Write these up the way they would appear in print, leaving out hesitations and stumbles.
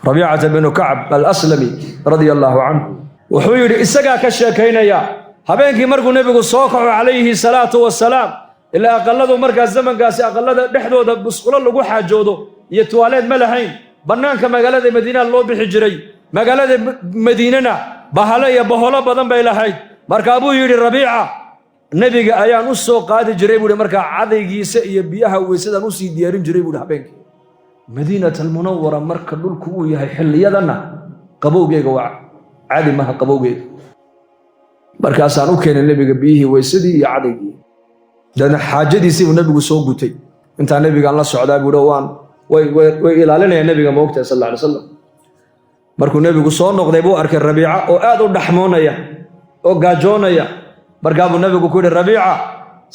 Rabiicata binu Kacb Alaslami radia allaahu canhu wuxuu yidhi, isagaa ka sheekaynaya, habeenkii markuu nebigu soo kaco calayhi salaatu wasalaam, ilaa aqalladu markaas zamankaasi aqallada dhexdooda musqulo lagu xaajoodo iyo tuwaaleed ma lahayn. Bannaanka magaalada Madiina loo bixi jiray. Magaalada Madiinana bahalo iyo boholo badan bay lahayd. Markaa buu yidhi Rabiica, nebiga ayaan u soo qaadi jiray buuhi, markaa cadaygiisa iyo biyaha weysadaan usii diyaarin jiray buuhi. Habeenkii Madiinat Almunawara marka dhulku uu yahay xilliyadanna qabowgeega waa caadi maha qabowgeega. Markaasaan u keenay nebiga biyihii weysadii iyo cadaygii. Dabeedna xaajadiisii buu nebigu soo gutay. Intaa nebigaan la socdaa buuhi, waan way ilaalinayaan nebiga, moogtahay, sal alla alay wasalam. Markuu nebigu soo noqday buu arkay Rabiica oo aad u dhaxmoonaya oo gaajoonaya. Markaa buu nebigu ku yidhi, "Rabiica,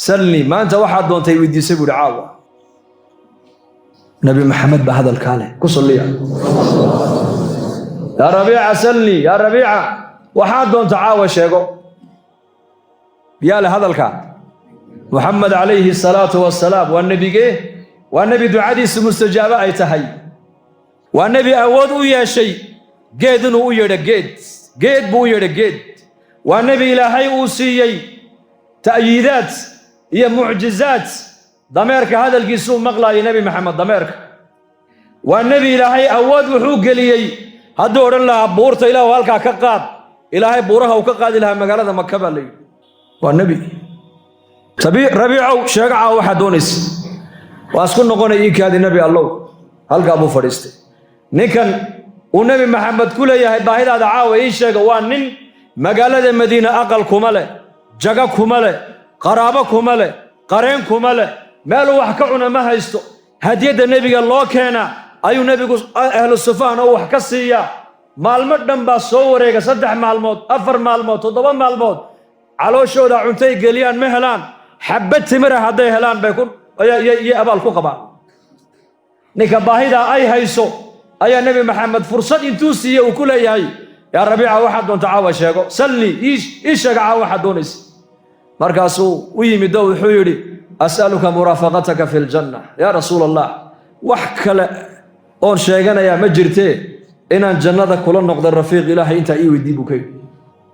salnii, maanta waxaad doontay weydiisay," buu yidhi caawa. Nebi Maxamed baa hadalkaa leh, ku salliya. "Yaa Rabiica, salnii, yaa Rabiica, waxaad doonta caawa sheego." Yaa leh hadalkaa? Muxamed calayhi salaatu wasalaam. Waa nebigee? Waa nebi ducadiisu mustajaabo ay tahay. Waa nebi awood u yeeshay geed inuu u yeedho. Geed, geed buu u yeedho, geed. Waa nebi Ilaahay uu siiyey ta'yiidaad iyo mucjizaad. Dameerka hadalkiisuu maqlaayay Nebi Maxamed, dameerka. Waa nebi Ilaahay awood wuxuu geliyey, hadduu odhan lahaa buurta Ilaahu halkaa ka qaad, Ilaahay buuraha uu ka qaadi lahaa magaalada Maka, baa la yidhi. Waa nebi. "Rabiicow, sheego caawa waxaad doonaysa." Waa isku noqonay, "Iikaadi, Nebi Allow." Halkaa buu fadhiistay. Ninkan uu Nebi Maxamed ku leeyahay "Baahidaada caawa ii sheega" waa nin magaalada Madiine aqal kuma leh, jago kuma leh, qaraabo kuma leh, qareen kuma leh, meeluu wax ka cuna ma haysto. Hadiyadda nebiga loo keena ayuu nebigu ahlu sufaan oo wax ka siiyaa. Maalmo dhan baa soo wareega, 3 maalmood, 4 maalmood, 7 maalmood, calooshooda cuntay geliyaan ma helaan. Xabad timira hadday helaan bay ku iyo abaal ku qabaan. Ninka baahidaa ay hayso ayaa Nebi Maxamed fursad intuu siiye uu ku leeyahay, "Yaa Rabiica, waxaad doonta caawa sheego, salli, ii sheega caawa waxaad doonaysa." Markaasuu u yimid oo wuxuu yidhi, "As'aluka muraafaqataka fi ljanna, yaa Rasuul Allah. Wax kale oon sheeganayaa ma jirtee, inaan jannada kula noqdo rafiiq, Ilaahay intaa ii weydii," buu ka yidhi.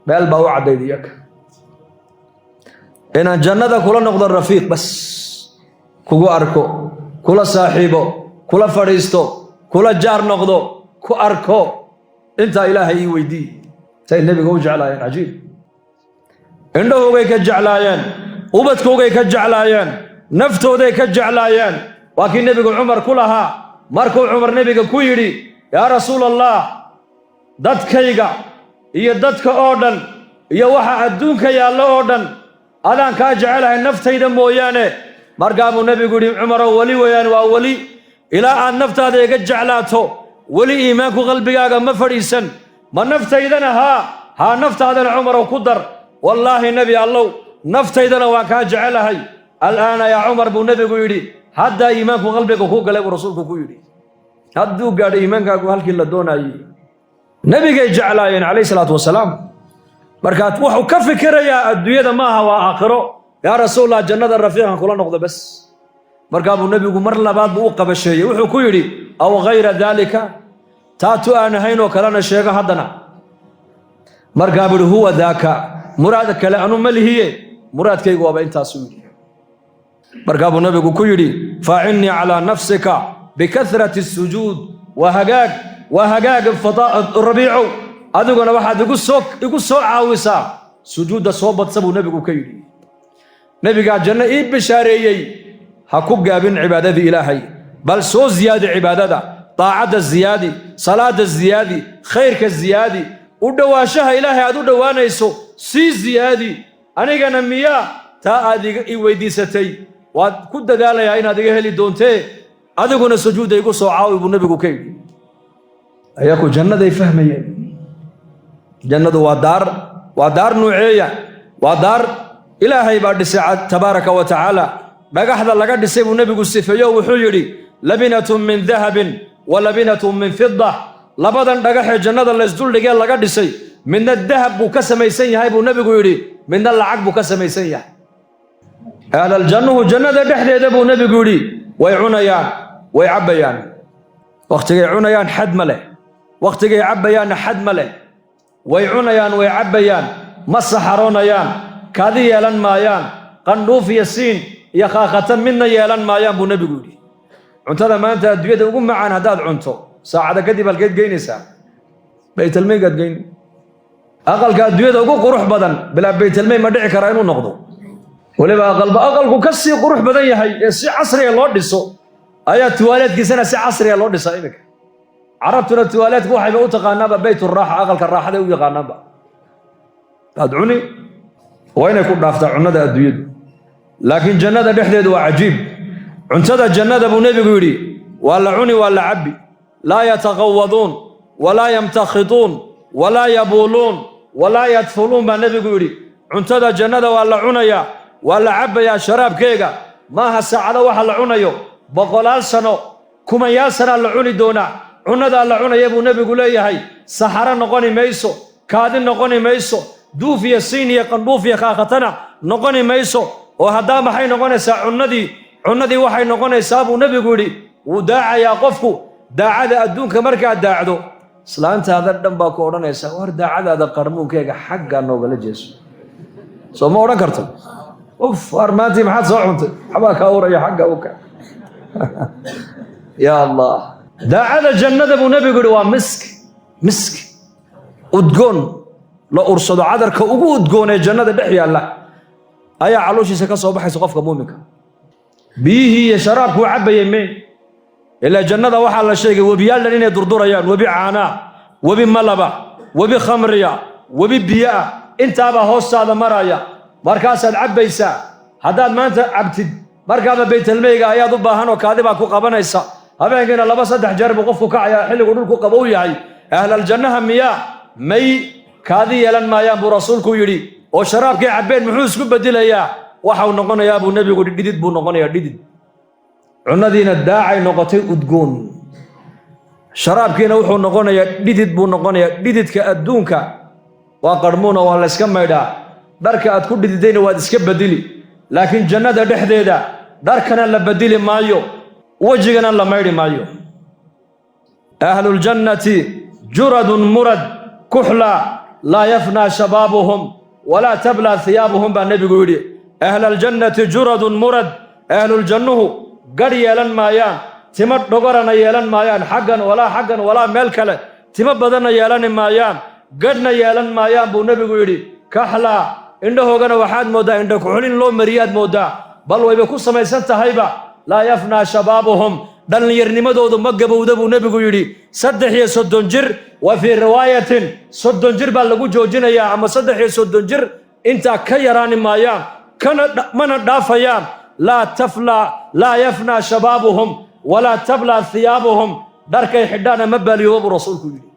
Meel baa u caddayd iyaka. "Inaan jannada kula noqdo rafiiq, bas kugu arko, kula saaxiibo, kula fadhiisto, kula jaar noqdo, ku arko, intaa Ilaahay ii weydii." Say nebiga u jeclaayeen, cajiib. Indhahoogay ka jeclaayeen, ubadkoogay ka jeclaayeen, naftooday ka jeclaayeen. Waa kii nebigu Cumar ku lahaa, markuu Cumar nebiga ku yidhi, "Yaa Rasuul Allah, dadkayga iyo dadka oo dhan iyo waxa adduunka yaallo oo dhan adaan kaa jecelahay, naftayda mooyaane." Markaa buu nebigu yidhi, "Cumarow, weli weeyaan, waa weli. Ilaa aad naftaada iga jeclaato, weli iimaanku qalbigaaga ma fadhiisan." "Ma naftaydana?" "Haa, haa, naftaadana, Cumarow, ku dar." "Wallaahi, Nebi Allow, naftaydana waan kaa jecelahay." "Al'aana yaa Cumar," buu nebigu yidhi, "haddaa iimaanku qalbiga ku galay," buu rasuulku ku yidhi. Hadduu gaadho iimaankaagu halkii la doonayey. Nebigay jeclaayeen calayhi salaatu wasalaam. Markaa wuxuu ka fikirayaa adduunyada maaha, waa aakhiro. "Yaa Rasuulallah, jannada rafiiqan kula noqdo bas." Markaa buu nebigu mar labaad buu u qabasheeyey. Wuxuu ku yidhi, "Aw ghayra daalika, taatu aan ahayn oo kalena sheego haddana." Markaa buu yidhi, "Huwa daaka, muraad kale anu ma lihiye, muraadkaygu waaba intaasuu yidhi. Markaa buu nebigu ku yidhi, "Faacinnii calaa nafsika bikahrati sujuud." Waa hagaag, waa hagaag, Rabiicow, adiguna waxaad igu soo caawisaa sujuudda soo badsa, buu nebigu ka yidhi. Nebigaa janno ii bishaareeyey. Ha ku gaabin cibaadadii Ilaahay, bal soo ziyaadi cibaadada, daacadda ziyaadi, salaada ziyaadi, khayrka ziyaadi, u dhowaanshaha Ilaahay aad u dhowaanayso sii ziyaadi. Anigana miyaa taa aad i weydiisatay waad ku dadaalayaa inaad iga heli doontee, adiguna sujuudda igu soo caawi, buu nebigu ka yidhi. Ayaku jannaday fahmayeen. Jannadu waa daar, waa daar nuuceeya? Waa daar Ilaahay baa dhisay tabaaraka wa tacaala. Dhagaxda laga dhisay buu nebigu sifeeyo. Wuxuu yidhi, "Labinatun min dahabin wa labinatun min fida." Labadan dhagaxee jannada laysduldhigee laga dhisay, midna dahab buu ka samaysan yahay, buu nebigu yidhi, midna lacag buu ka samaysan yahay. Ahlaljannuhu jannada dhexdeeda, buu nebigu yidhi, way cunayaan, way cabbayaan. Wakhtigay cunayaan xad ma leh. Wakhtigay cabbayaanna xad ma leh. Way cunayaan, way cabbayaan, ma saxaroonayaan, kaadi yeelan maayaan, qandhuuf iyo siin iyo khaaqatan midna yeelan maayaan, buu nebigu yidhi. Cuntada maanta adduunyada ugu macaan haddaad cunto, saacada kadib halkeed geynaysaa? Baytalmeygaad geyn. Aqalka adduunyada ugu qurux badan bilaa baytalmey ma dhici karaa inuu noqdo? Weliba aqalba aqalku ka sii qurux badan yahay ee si casriga loo dhiso ayaa tuwaaleedkiisana si casriga loo dhisaa iminka. Carabtuna tuwaaleedku waxayba u taqaanaaba bayt raaxa, aqalka raaxaday u yaqaanaanba. Aad cuni, waa inay ku dhaaftaa cunnada adduunyadu, laakiin jannada dhexdeedu waa cajiib. Cuntada jannada, buu nebigu yidhi, waa la cuni, waa la cabbi. Laa yataqawaduun walaa yamtakhituun walaa yabuuluun walaa yadfuluun, baa nebigu yidhi. Cuntada jannada waa la cunayaa, waa la cabbayaa. Sharaabkeega maaha saacado waxa la cunayo, boqolaal sano, kumanyaal sanaa la cuni doonaa cunnadaa la cunaya, buu nebigu leeyahay. Saxaro noqoni mayso, kaadi noqoni mayso, duuf iyo siin iyo qandhuuf iyo khaakhatana noqoni mayso. Oo haddaa maxay noqonaysaa cunnadii? Cunnadii waxay noqonaysaa, buu nebigu yidhi, wuu daacayaa qofku. Daacada adduunka markaad daacdo, islaantaada dhan baa ku odhanaysaa, "War, daacadaada qarmuunkeega xaggaa noogala jeeso." Soo ma odhan karto? "Uf, war, maantii maxaad soo cuntay? Waxbaa kaa uraya, xagga u ka." Ya Allah! Daacada jannada, buu nebigu yidhi, waa misk, misk udgoon la ursado. Cadarka ugu udgoon ee jannada dhex yaalla ayaa calooshiisa ka soo baxaysa qofka muuminka. Biyihii iyo sharaabkuu cabbayay me? Ilaa jannada waxaa la sheegay webiyaal dhan inay durdurayaan: webi caanaa, webi malaba, webi khamriya, webi biyo ah. Intaabaa hoostaada maraya, markaasaad cabbaysaa. Haddaad maanta cabtid, markaaba baytalmeyga ayaad u baahan oo kaadi baa ku qabanaysa. Habeenkiina laba saddex jeer buu qofku kacayaa xilligu dhulku qabow yahay. Ahlaljannaha miyaa may kaadi yeelan maayaan, buu rasuulku yidhi. Oo sharaabkay cabbeen muxuu isku bedelayaa? Waxau noqonayaa, buu nebigu yidhi, dhidid buu noqonayaa, dhidid. Cunadiina daacay noqotay udgoon, sharaabkiina wuxuu noqonayaa dhidid buu noqonayaa. Dhididka adduunka waa qarmuuna, waa layska maydhaa, dharka aad ku dhididayna waad iska bedeli. Laakiin jannada dhexdeeda dharkana la bedeli maayo, wejigana la maydhi maayo. Ahluljannati juradun murad kuxla, laa yafnaa shabaabuhum walaa tablaa hiyaabuhum, baa nebigu yidhi. Ahlaljannati juradun murad. Ahluljannuhu gadh yeelan maayaan, timo dhogorana yeelan maayaan, xaggan walaa xaggan walaa meel kale. Timo badanna yeelani maayaan, gadhna yeelan maayaan, buu nebigu yidhi. Kaxlaa, indhahoogana waxaad mooddaa indha kuxulin loo mariyaad mooddaa, bal wayba ku samaysan tahayba. Laa yafnaa shabaabuhum, dhallinyarnimadoodu ma gabowda, buu nebigu yidhi. 33 jir, wa fii riwaayatin 30 jir baa lagu joojinayaa, ama 33 jir intaa ka yaraani maayaan, kana mana dhaafayaan. Laa taflaa, laa yafnaa shabaabuhum walaa tablaa hiyaabuhum, dharkay xidhaana ma baaliyooba, buu rasuulku yidhi.